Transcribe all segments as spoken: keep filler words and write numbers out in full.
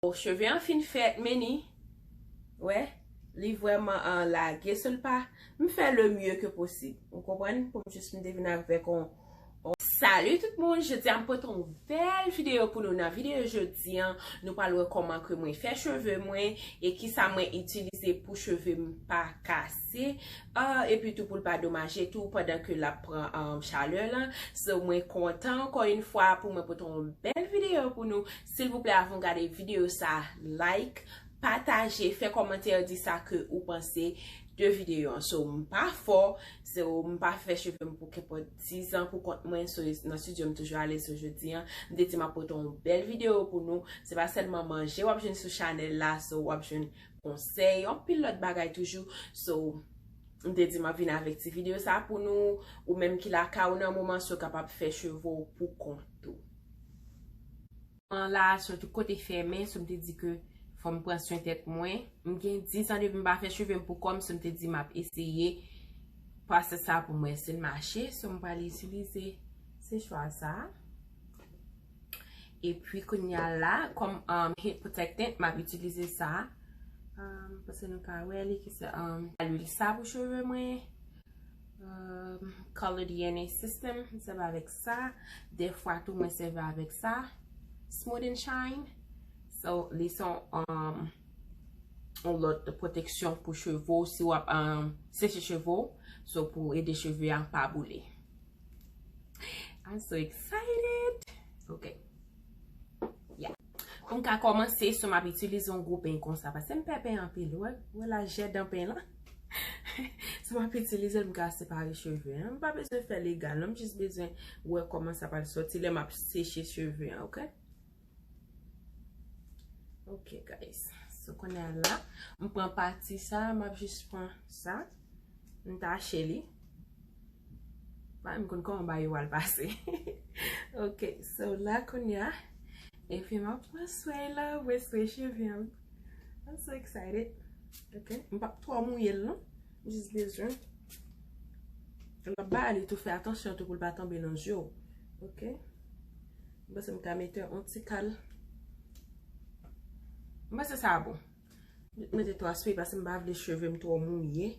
Bon, cheve an fin fèt, men ni, wè, li vrèman an lage sou l pa. M fè le mieux que possible. Ou konprann? Pou m jis m te vin avèk on, on. Salut tout moun, jodi a m pote yon bèl videyo pou nou. Nan videyo jodi an, nou pral wè kòman ke mwen fè cheve mwen e kisa mwen itilize pou cheve m pa kase. Ah, epi tou pou l pa domaje tou pandan ke l ap pran, um, chalè lan. So, mwen kontan ankò yon fwa pou mwen pote yon bèl videyo pou nou. Silvouplè, avan w gade videyo sa, like, pataje, fè kòmantè, di sa ke ou panse de videyo an. So, m pa fò, so, m pa fè cheve m pou kenpòt diz an pou kont mwen, so, nan studio m toujou ale, so, jodi an, m te di m ap pote yon bèl videyo pou nou. Se pa sèlman manje w ap jwenn sou chanèl la, so, w ap jwenn konsèy, anpil lòt bagay toujou. So, m te di m ap vin avèk ti videyo sa pou nou, ou menm ki lakay ou nan moman, so w kapab fè cheve w pou kont ou. An la, so tout kote fèmen, so m te di ke fò m pran swen tèt mwen. M gen diz an depi m pa fè cheve m pou kò m, so m te di m ap eseye pase sa pou m wè si l mache, so m pral itilize sechwa sa. Epi kounye a la, kòm, um, heat protectant, m ap itilize sa. Um, paske nou ka wè li ki se, um, lwil sa pou cheve mwen. Um, Color D N A System, m sèvi avèk sa. Defwa tou mwen sèvi avèk sa. Smooth and Shine. So, li se yon, um, yon lòt pwoteksyon pou cheve w si w ap, um, seche cheve w. So, pou ede cheve a pa boule. I'm so excited. Ok. Yeah. Pou m ka kòmanse, so m ap itilize yon gwo peny konsa. Paske m pè peny anpil. Wè, wè lajè dan peny lan. So m ap itilize l, m ka separe cheve an. M pa bezwen fè l egal, non. M jis bezwen wè kòman sa pral sòti lè m ap seche cheve an, ok? Ok, guys. So, kounye a la, m pran pati sa, m ap jis pran sa. M tache li. Pa m konn kòman bagay yo al pase. Ok, so la kounye a. Epi m ap pran sway la, mwen sway cheve an. I'm so excited. Ok, m p ap twò mouye l non. M jis bezwen. L ap ba li tou, fè atansyon tou pou l pa tonbe nan je w. Ok. M panse m ka mete yon ti kal. M panse sa bon. Mete twa spray paske m pa vle cheve m twò mouye.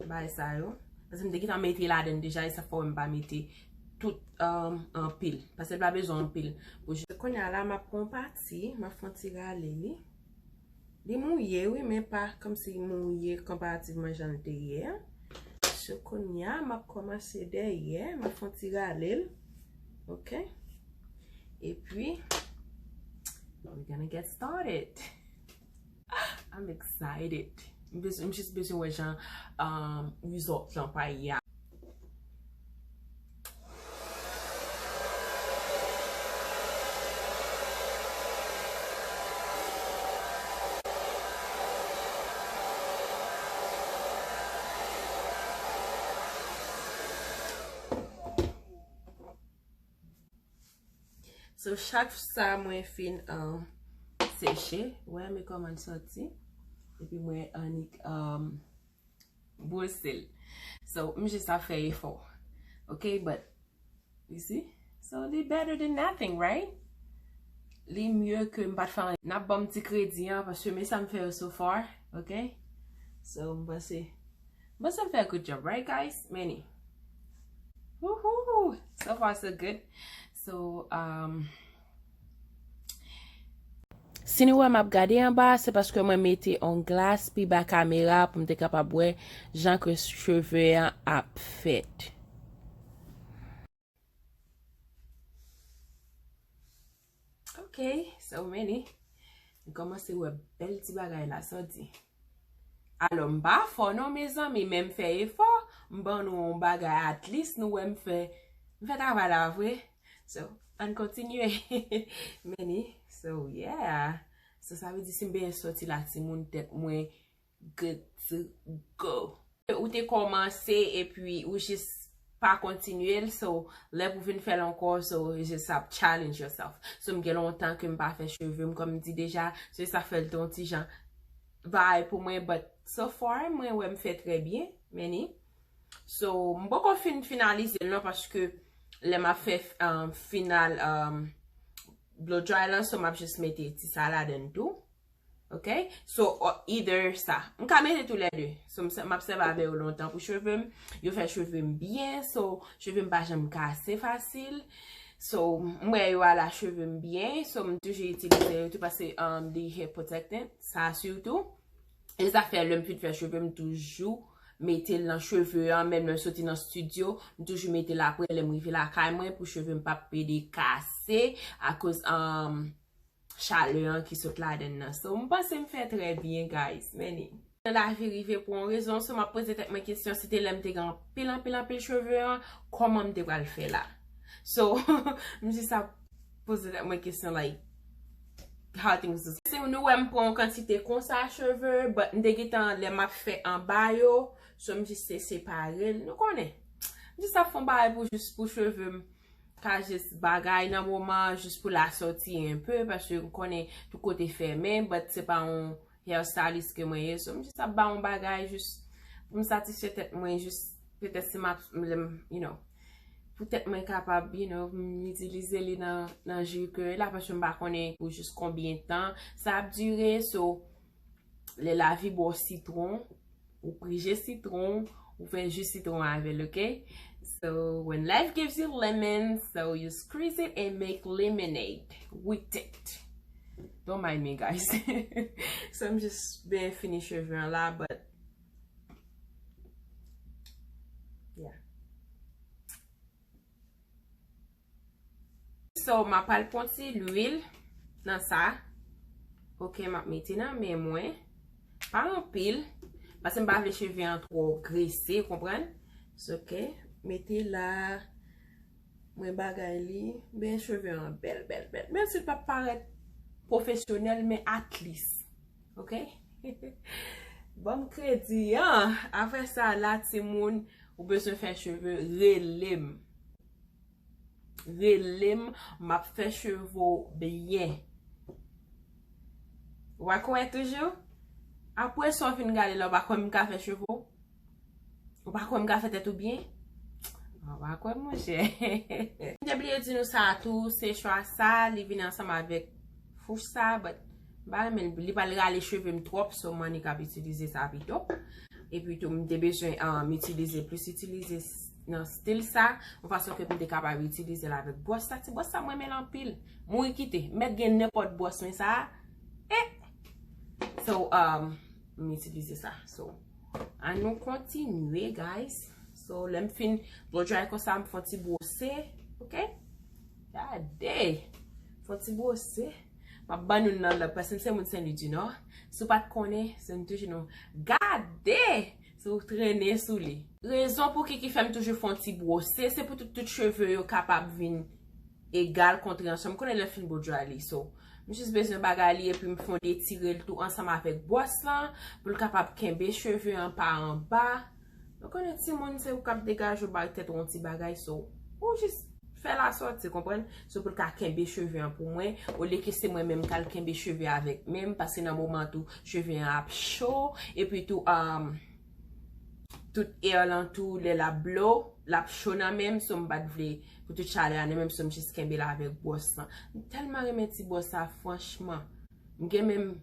Bagay sa yo. Paske m te gentan mete ladann deja, e sa fè w wè m pa mete tout, um, anpil. Paske l pa bezwen anpil. Pou je- Kounye a la, m ap pran pati, m ap fè yon ti rale li. Li mouye, wi, men pa kòmsi mouye konparativman jan l te ye a. So, kounye a, m ap kòmanse dèyè, m ap fè yon ti rale l. Ok? Epi, we're gonna get started. I'm excited. M bez-, m jis bezwen wè jan, um, result lan pa ye a. So, chak sa mwen fin, um, seche, wè, men kòman l sòti. Epi mwen annik, um, bwose l. So, m jis ap fè efò. Ok, but, you see? So, li better than nothing, right? Li mye ke m pa t fè anyen. N ap ban m ti kredi an, paske men sa m fè yo so far, ok? So, m panse, m panse m fè good job, right, guys? Meni. Woohoo! So far, so good. So, um, si nou wè m ap gade anba, se paske mwen mete yon glas pi ba kamera pou m te kapab wè jan ke cheve an ap fèt. Ok, so meni, m kòmanse wè bèl ti bagay la, sa w di. Alò, m pa fò non, mezanmi, men m fè efò, m ban nou yon bagay, at least nou wè m fè, m fè travay la vre. So, ann kontinye. Meni, so, yeah. So, sa vle di si m benyen sòti la, timoun, tèt mwen good to go. Ou te kòmanse epi ou jis pa kontinye l, so, lè pou vin fè l ankò, so, you just have challenge yourself. So, m gen lontan ke m pa fè cheve m, kòm m di deja, so, sa fè l te yon ti jan bagay pou mwen, but so far, mwen wè m fè trè byen, meni. So, m poko fin finalize l non, paske lè m ap fè, um, final, um, blow dry lan, so m ap jis mete ti sa ladann tou. Ok? So, or either sa. M ka mete tou lè de. So, m, m ap sèvi avè yo lontan pou cheve m. Yo fè cheve m byen. So, cheve m pa janm kase fasil. So, m wè yo ala cheve m byen. So, m toujou itilize yo tou paske um, the hair protectant. Sa sitou. E sa fè lè m fin fè cheve m toujou mete l nan cheve an, menm lè m soti nan studio, m toujou mete l apre lè m rive lakay mwen pou cheve m pa pede kase akoz um, chalè an ki sot ladann nan. So, m panse m fè trè byen, guys. Meni. Nan lavi rive pou yon rezon, so m ap poze tèt mwen kesyon, si te lè m te gen anpil, anpil, anpil cheve an, kòman m te pral fè la? So, m jis ap poze tèt mwen kesyon, like, how things is. Si nou wè m pran yon kantite konsa cheve, but m te gentan lè m ap fè anba yo, so m jis te separe l, nou konnen. M jis ap fè yon bagay pou jis pou cheve m ka jis bagay nan moman, jis pou l asòti enpe, paske m konnen tout kote fèmen, but se pa yon hairstylist ke mwen ye, so m jis ap ba yon bagay, jis pou m satisfè tèt mwen, jis petèt si m ap, m, lè m, you know, pou tèt mwen kapab, you know, m itilize li nan, nan ji ke la, paske m pa konnen pou jis konbyen tan sa ap dire, so, lè lavi ba w sitwon, ou prije sitwon, ou fè ji sitwon avè l, ok? So, when life gives you lemons, so you squeeze it and make lemonade with it. Don't mind me, guys. So, m jis ben fini cheve an la, but, yeah. So, m ap pral pran ti lwil nan sa. Ok, m ap mete nan men mwen. Pa anpil. Paske m pa vle cheve an twò grese, konprann? So, ok, mete la. Mwen bagay li. Ben, cheve an bèl, bèl, bèl. Menm si l pa parèt pwofesyonèl, men at least. Ok? Ban m kredi an. Apre sa, la, timoun, ou bezwen fè cheve, rele m. Rele m, m ap fè cheve w byen. Ou pa kwè toujou? Apre sa w fin gade la, ou pa kwè m ka fè cheve w? Ou pa kwè m ka fè tèt ou byen? Ou pa kwè m, monchè. M te bliye di nou sa tou, se chwa sa, li vin ansanm avèk fouch sa, but m pa renmen li, li pral rale cheve m twòp, so m annik ap itilize sa pito. Epi tou, m te bezwen um, itilize, plis itilize s- nan stil sa, yon fason ke m te kapab itilize l avèk bwòs sa. Ti bwòs sa, m renmen l anpil. Mouri kite. Mèt gen nenpòt bwòs, men sa, eh! So, um, m itilize sa. So, an nou kontinye, guys. So, lè m fin blow dry konsa, m fè yon ti bwose, ok? Gade! Fè yon ti bwose. M ap ban nou nan lòt, paske m se moun Sen Lwi di Nò. Si w pa t konnen, se m toujou nou. Gade! Si w trennen sou li. Rezon pou ki ki fè m toujou fè yon ti bwose, se pou tout, tout cheve yo kapab vin egal kontre ansanm. M konnen lè fin blow dry li, so. M jis bezwen bagay li epi m fè yon detire l tou ansanm avèk bwòs lan pou l kapab kenbe cheve an pa anba. Ou konnen timoun se ou k ap degaje w bay tèt ou yon ti bagay, so. Ou jis fè l asòti, konprann? So pou l ka kenbe cheve an pou mwen, olye ke se mwen menm k al kenbe cheve avèk men m, paske nan moman tou, cheve an ap cho, epi tou, um, tout air lan tou, lè l ap blow, l ap cho nan men m, so m pa t vle pou tout chalè a nan men m, so m jis kenbe l avèk bwòs lan. M tèlman renmen ti bwòs sa, franchman. M gen menm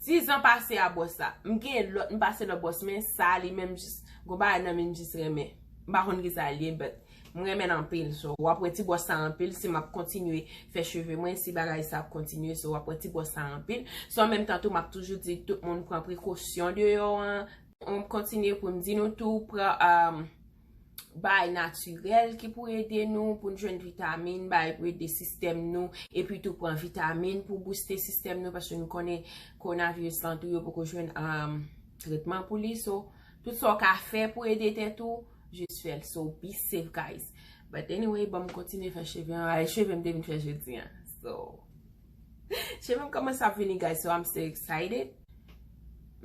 diz an pase a bwòs sa. M gen lòt, m pase lòt bwòs, men sa li menm jis, gon bagay nan men m jis renmen. M pa konn kisa l ye, but m renmen l anpil. So, w ap wè ti bwòs sa anpil si m ap kontinye fè cheve mwen, si bagay sa ap kontinye. So, w ap wè ti bwòs sa anpil. So, an menm tan tou, m ap toujou di tout moun pran prekosyon deyò an. M kontinye pou m di nou tou, pran, um, bay natirèl ki pou ede nou, pou n jwenn vitamin, bay pou ede sistèm nou, epi tou pran vitamin pou booste sistèm nou, paske nou konnen kowonaviris lan tou, yo poko jwenn, um, tretman pou li. So, tout sa w ka fè pou ede tèt ou, jis fè l. So, be safe, guys. But anyway, ban m kontinye fè cheve an. Ay, cheve m te vin fè jodi an. So, cheve m kòmanse ap vini, guys, so I'm so excited.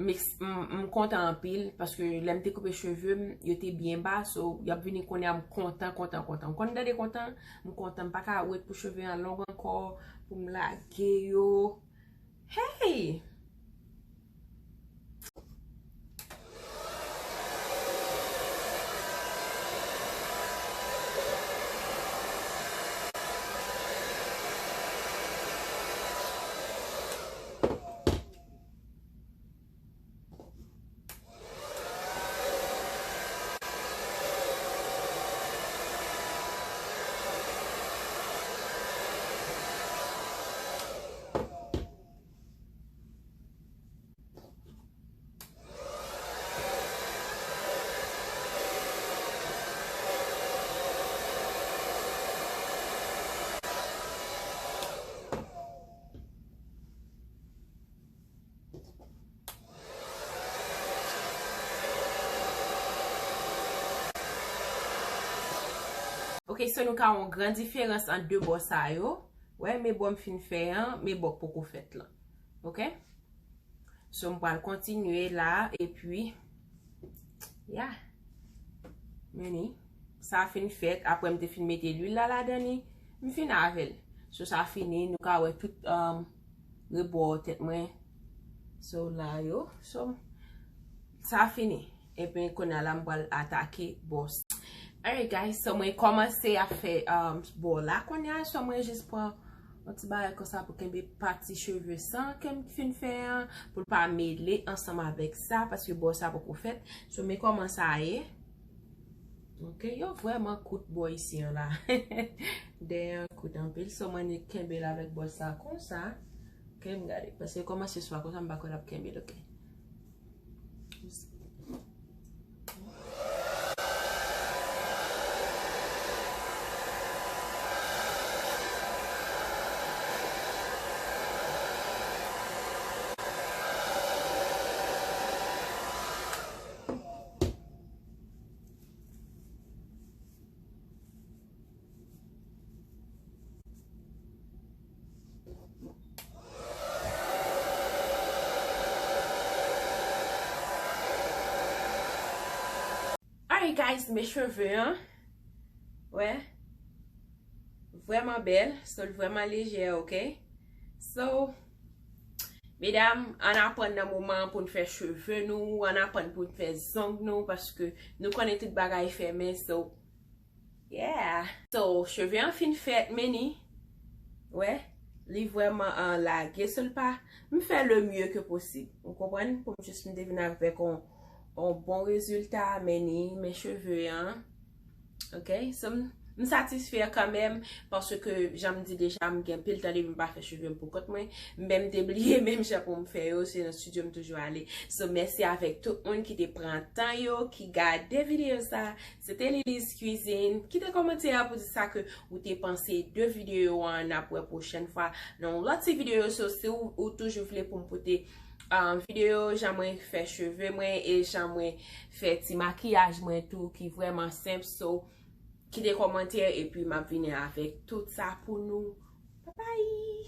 M, ex- m, m kontan anpil, paske lè m te koupe cheve m, yo te byen ba, so, y ap vini kounye a, m kontan, kontan, kontan. M konn tande kontan, m kontan, m pa ka wèt pou cheve an long ankò, pou m lage yo. Hey! Ok, so nou ka wè yon gran diferans ant de bò sa yo. Wè, men bò m fin fè an, men bò k poko fèt lan. Ok? So, m pral kontinye la, epi, ya. Men ni, sa fin fèt, apre m te fin mete lwil la ladan li, m fin avè l. So, sa fini, nou ka wè tout, um, rebò tèt mwen. So, la yo. So, sa fini. Epi, kounye a la, m pral atake bò sa. Alright, guys, so mwen kòmanse ap fè, um, bò la kounye a. So, mwen jis pran yon ti bagay konsa pou kenbe pati cheve sa ke m fin fè an, pou l pa mele ansanm avèk sa, paske bò sa poko fèt. So, men kòman sa ye. Ok, yo vrèman kout bò isi an la. Dèyè an kout anpil. So, mwen kenbe l avèk bò sa konsa. Ok, m gade. Paske kòmanse swa konsa, m pa kwè l ap kenbe l, ok. Alright, guys, men cheve an, wè, vrèman bèl, so l vrèman lejè, ok? So, medam, ann aprann nan moman an pou n fè cheve nou, ann aprann pou n fè zong nou, paske nou konnen tout bagay fèmen, so, yeah. So, cheve an fin fèt, men ni, wè, li vrèman an lage, so l pa, m fè le mieux que possible. Ou konprann? Pou m jis m te vin avèk yon, yon bon rezilta, men ni, men cheve an. Ok? So, m, m satisfè kanmenm, paske, jan m di deja, m gen pil tan depi m pa fè cheve m pou kont mwen. M menm te bliye menm jan pou m fè yo, se nan estidyo m toujou ale. So, mèsi avèk tout moun ki te pran tan yo, ki gade videyo sa. Se te Lily's Cuisine. Kite kòmantè a pou di sa ke ou te panse de videyo an. N ap wè pwochèn fwa nan yon lòt ti videyo. So, si w, ou toujou vle pou m pote, um, videyo jan mwen fè cheve mwen e jan mwen fè ti makiyaj mwen tou ki vrèman senp. So, kite kòmantè epi m ap vini avèk tout sa pou nou. Bye bye!